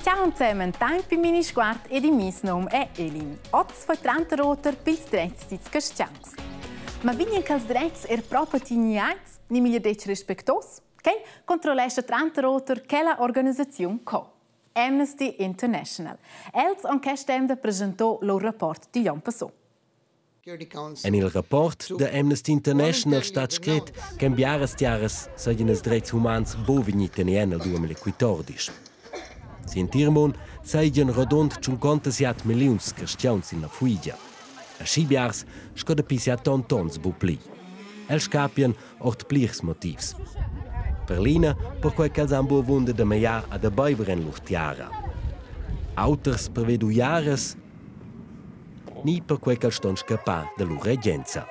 Ciao zusammen, temp in mini sguard ed in mies nom è Elin. Oz foi tranter oter pils drets dits cristians. Ma vignan quels drets er propi tigniats, ni meglier detg respectos? Quel controllescha tranter oter quella organisaziun co. Amnesty International. Els han quest'emda presentò lur rapport digl onn passò. En il rapport da Amnesty International stat scrit che en biaras tiaras seigien ils dretgs humans buc vegni teni en el 2014. Sin entir mund seigien rodund 57 milliuns carstgauns sin la fuigia. Aschi biars sco dapi siat onns buc pli. Els capien ord plirs motivs. Per l'ina perquei ch'els han buc avunda da magliar e da beiber en lur tiara. Auters perved uiaras ni perquei ch'els ston scappar da lur regenza.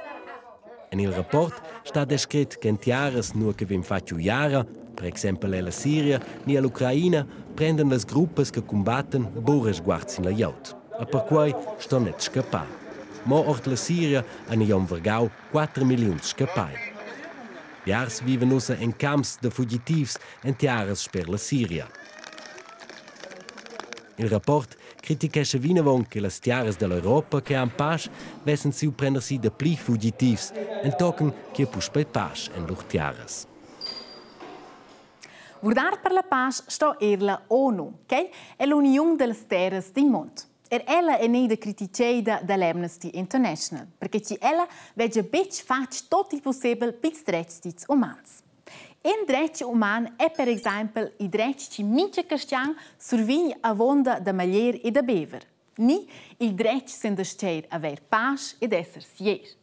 En il rapport stat descrit che en tiaras nua che vegn fatg uiara, per exempel ella Siria ni ell'Ucraina, prendan las gruppas che cumbattan buc resguard sin la glieud. E perquei ston els scappar. Mo ord la Siria han igl onn vargau 4 milliuns scappai. Biars vivan ussa en camps da fugitivs en tiaras sper la Siria. Il rapport critichescha vinavon che las tiaras dall'Europa che han pasch vessen siu prender si dapli fugitivs entochen che puspei pasch en lur tiaras. Vurdar per la pasch sto er la ONU, che è l'uniun delles terras dil mond. Er ella è neida criticeida dall'Amnesty International, perché chi ella vegia betg fatg tot il possibel pils dretgs dils umans. In dretg uman è per exaimpel il dretg chi mincha cristian survign avonda da maglier e da bever, ni il dretg sen da-steir avair pasch ed esser sier.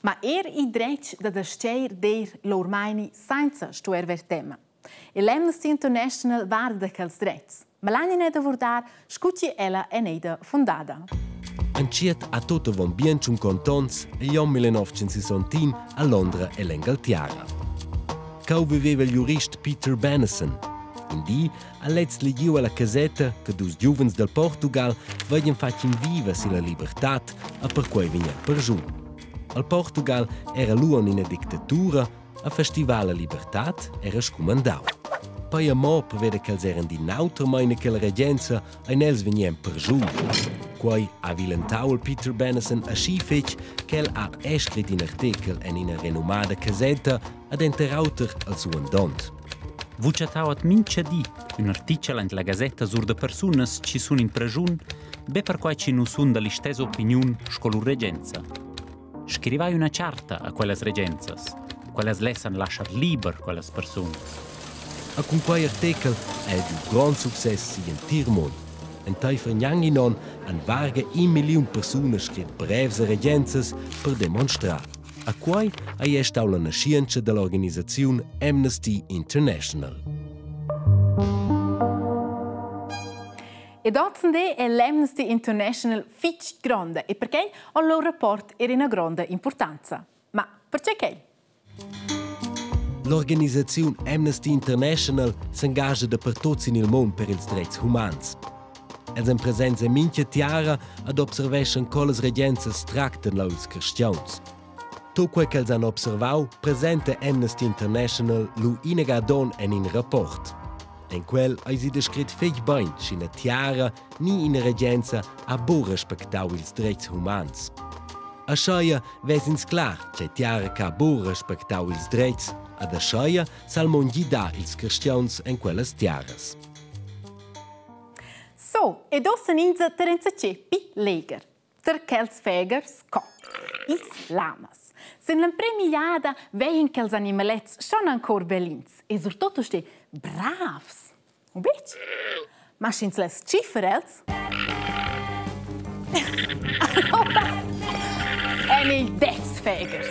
Ma er il dretg da da-steir deir lur meini sainza stuer ver tema. E l'Amnesty International varda quels drets, ma l'han da vurdar scu chi ella è neida fundada. Entschiet ha tut avon bien tschun contons egl onn 1961 a Londra ell'Engaltiara. Cau viveva il jurist Peter Benison. In di ha lez legiu alla casetta che dus giuvens dal Portugal veien fatg in viva silla libertad e perquei vegnan per giu. Al Portugal era lu ina dictatura A festivar la libertad era scumandau. Poi amo preveda ch'els eran d'in auter meina che la regenza, ein els vegni en perschun. Quei ha vilentau il Peter Benison aschi fetg ch'el ha escrit in artikel en ina renomada casetta ad enter auter al suandont. Vu chattau at mincha di ün artichel aint la gazetta sur da persunas chi sun in praschun be perquai chi nu sun da listessa opiniun sco lur regenza. Scrivai üna charta a quellas regenzas. Quellas lessan laschar liber quellas persunas. E cun quei artechel ha el giu grond success sigl entir mund. Enteifer gnanc in onn han varga in milliun persunas scret brevs a regenzas per demonstrar. A quei ei è stau la naschientscha dall'organisaziun Amnesty International. Ed ozendi è l'Amnesty International fitg gronda e perquai ha lur rapport er ina gronda impurtanza. Ma pertge quai? L'organisaziun Amnesty International s'engascha dapertut sin il mund per ils dretgs humans. Els èn presents en mintga tiara ed observeschan co las regenzas tractan là ils cristians. Tut quei ch'els han observau presenta Amnesty International lu inaga don en in rapport. En quel eisi descret fetg bein sch'ina tiara ni ina regenza ha buc respectau ils dretgs humans. Ascheia ves'ins clar che tiara che ha buc respectau ils dretgs ad ascheia Salmon gidar ils cristians en quellas tiaras. So, ed ossa ninza ter enzatgé pi leger. Ter quels fegers co? Ils lamas. Sin l'emprema jada veien quels animalets schon ancor bellins e surtut uschè bravs. U betg? Ma sch'ins less tschiffer els? Allora èn ils dets fegers.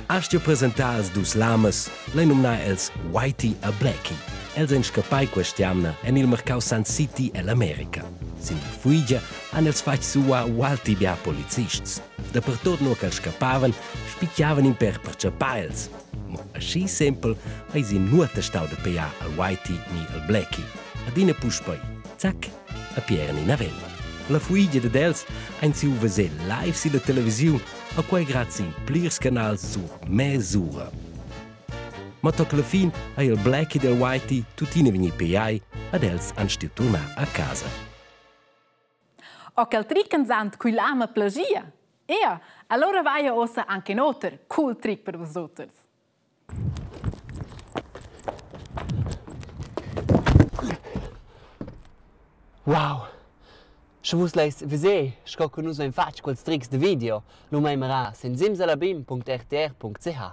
Hast du presentar als dus lamas, lein numnar els Whitey e Blackie. Els ein scappai quest'jamna en il mercau Sun City ell'America. Sin la fuigia han els fatg sua ualti bia polizists. Dapertut nua ch'els scappavan, spitgavan in per per tschappar els. Mo aschi sempel eisi nuota stau da pagar al Whitey ni al Blackie. Adina puspei, zac, a Pierni naven. La fuigia dad els ein siu veser live silla televisiun, a quei grazie in plirs canals sur mes'ura. Ma toc la fin ei il Blackie del Whitey tuttina vegni paiai Ad els han stuiu turnar a casa. O quel tric enzant cui l'ama plagia? Ea, allora vaia ossa anche in oter cool trick per vosoters. Wow! Sche vus leis veser sco che nus vein fatg quels trics da video, lu mei mira sin simsalabim.rtr.ch.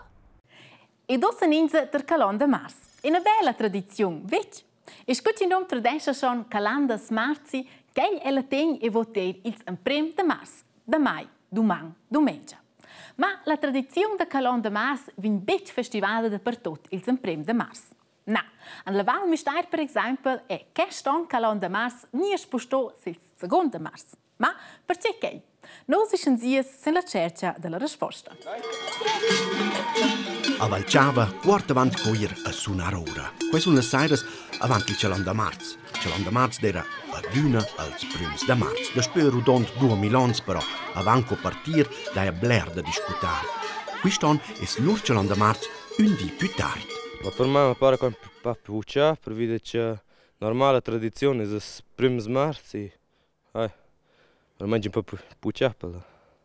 Ed ussa ninza ter calonda mars. Ina bella tradiziun, vetg? E sco ti num tradescha schon Calandas Marzi, quel ella tegn e voter ils emprem de mars, da mai, duman, dumengia. Ma la tradiziun da Calonda Mars vegn betg festivada dapertut ils emprem de mars. Na, en la Val Müstair per exempel è quest onn Calonda Mars nia spustò sil secund de mars. Ma perche quei? Nus ischan sias sin la tschercha dalla risposta. A Valchava cuort avant co ir a sunar ora. Quai sun las sairas avant il Chalon da marz. Chalon da marz d'eira adüna als prüms da marz. Daspö rodond 2000 ons però, avant co partir, daja bler da discutar. Quist on es lur Chalon da marz ün di pü tard. Ma per me mi pare che pa puccià, pervi da che normala tradiziun es ils prüms marz e Ai, almain ün po puchà per la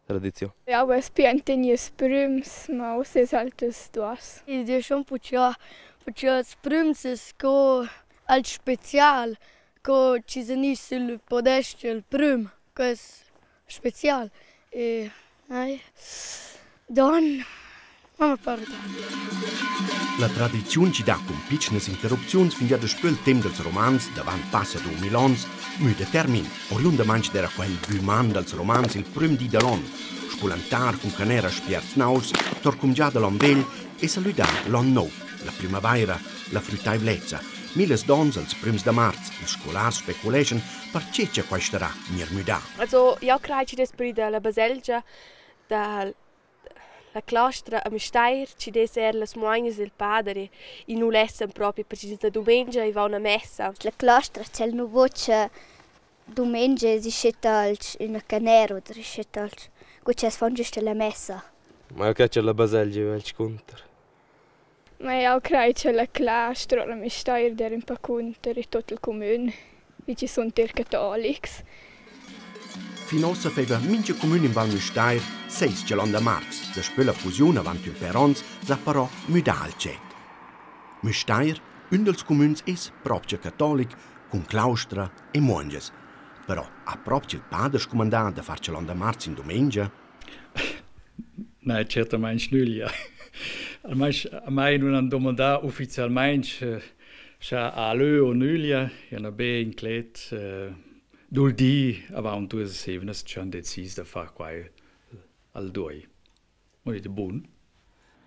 tradiziun. Jau vess pia teniu prüms, ma uss es halt ils duos. Il di schon puchà, puchà ils prüms es sco alch special, co chi s'unisce sül podest il prüm, que es spezial e ai don mamma pardon. La tradiziun chi dà cun pitschnas interrupziuns fingià daspö il temp dals Romans davant passa 2000 ons müda termin. Oriundamaing d'eira quel büman dals Romans il prüm di da l'on, sculantar cun canera spierts nauschs, tor cumgià da l'on vegl e salüdar l'on nouv, la prümavaira, la früttaivlezza. Milles d'ons als prüms da marz, ils scolars speculeschan perche cha quai starà gnir müdà. Also jau crai chi'd es pür da la baselgia da la clostra a Müstair chi'd es eir las muagnas del pader e i nu lessan propi precis la dumengia i va üna messa. La clostra c'è il nouvo cha dumengia es ischetta alch üna canera oder ischetta alch cu cha's fan güsta la messa. Ma eu crai cha la baselgia va alch cunter. Ma jau crai cha la clastra o la Müstair d'eira ün pa cunter e tuot il cumün, vi chi sun eir catolics. Fin uossa faiva mincha cumün in Val Müstair seis Chalon da marz. Daspö la fusiun avant ün pêr ons s'ha però müdà il tschet. Müstair, ün dals cumüns, es propcha catolic cun claustra e muongias. Però ha propcha il pader scumandà da far Chalon da marz in dumengia? Na, certamaing nüglia. Almain a mai nun han domandà ufficialmaing scha ha lö o nüglia. Eu n'ha be inclet dul di avant duos eivnas ch'han decis da far quai al duoi. Ho dit bun.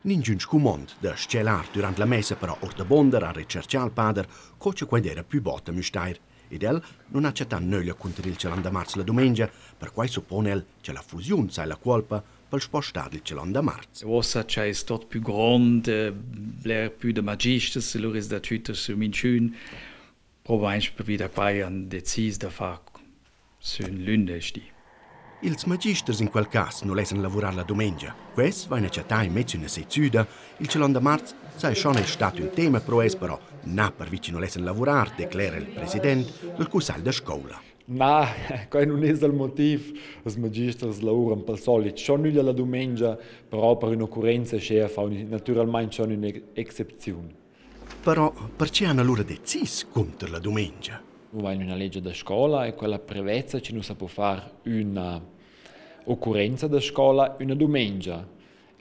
Ningün scumond da s-chelar dürant la messa però our da Bonder ha retscherchà al pader co cha quai d'eira plü bod a Müstair ed el nun ha chattà nöglia cunter il Chalandamarz la dumengia, perquai suppona el cha la fusiun saja la cuolpa pel spostar il Chalandamarz. Uossa cha es tot pü grond, bler pü da magisters, lur es da tütter sü minchün. Probainch pervi da quai han decis da far sün lündeschdi. Ils magisters in quel cas nu lessan lavurar la dumengia. Quels vain a chattar immez üna sezzüda. Il Chalon da marz saja schon eir stat ün tema pro els, però na pervi chi nu lessan lavurar, declera il president del cussagl da scoula. Na, quai nun es il motiv. Ils magisters lavuran pel solit schon nüglia la dumengia, però per ün'occurrenza uschea faun natüralmaing schon ün'excepziun. Però perche han alura decis cunter la dumengia? Nu vain üna legia da scoula e quella prevezza chi nu sa po far üna occurrenza da scoula üna dumengia.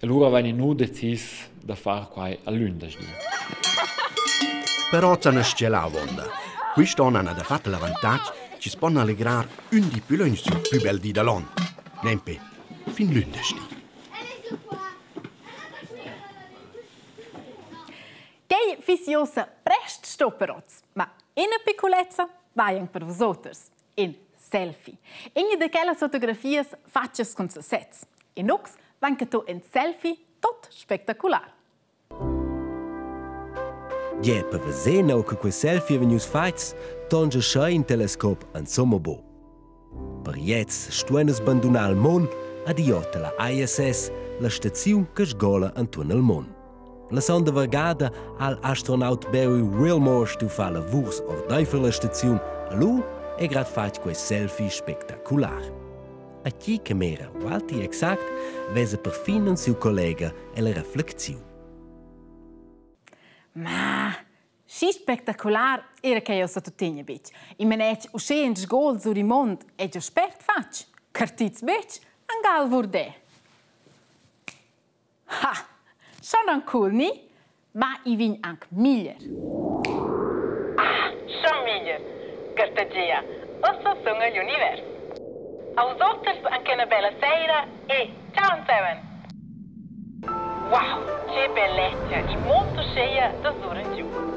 E lura vaini nu decis da far quai a lündeschdi. Però s'han s-chelà avuonda. Quist on hana dafatta l'avantatg chi's pon allegrar ün di pü lönch sül pü bel di da l'on, nempe fin lündeschdi. Quei fiss ussa prest sto per oz, ma ina piccolezza vai anc per vusoters. In selfie. Ina da quellas fotografias fatgas cun sesez. E nux van che tu in selfie tot spectacular. Gie, per veser neu che quei selfie vegnius fatgs, tongia schei in telescop insomma bo. Per gliez stuein nus bandunar il mund adiot alla ISS, la staziun che sgola entuorn il mund. La sonda vargada ha l'astronaut Barry Wilmore stu far lavurs ordaifer la staziun. Lu è grad fatg quei selfie spectacular. A chi che mera ualti exact vesa perfin en siu collega ella reflecziun. Ma schi spectacular era che io sa tuttina betg. I manetg uschè in sgol sur il mond è già spert fatg. Cartits betg, angal vurdè. Ha! Schon anc cool, ni? Ma i vegn anc meglier. Ah, schon meglier! Gartegia, ussa sun egl univers. Aus oters anche una bella sera e ciao insemen! Wow, che bellezia! I molto scheia da sur in giu.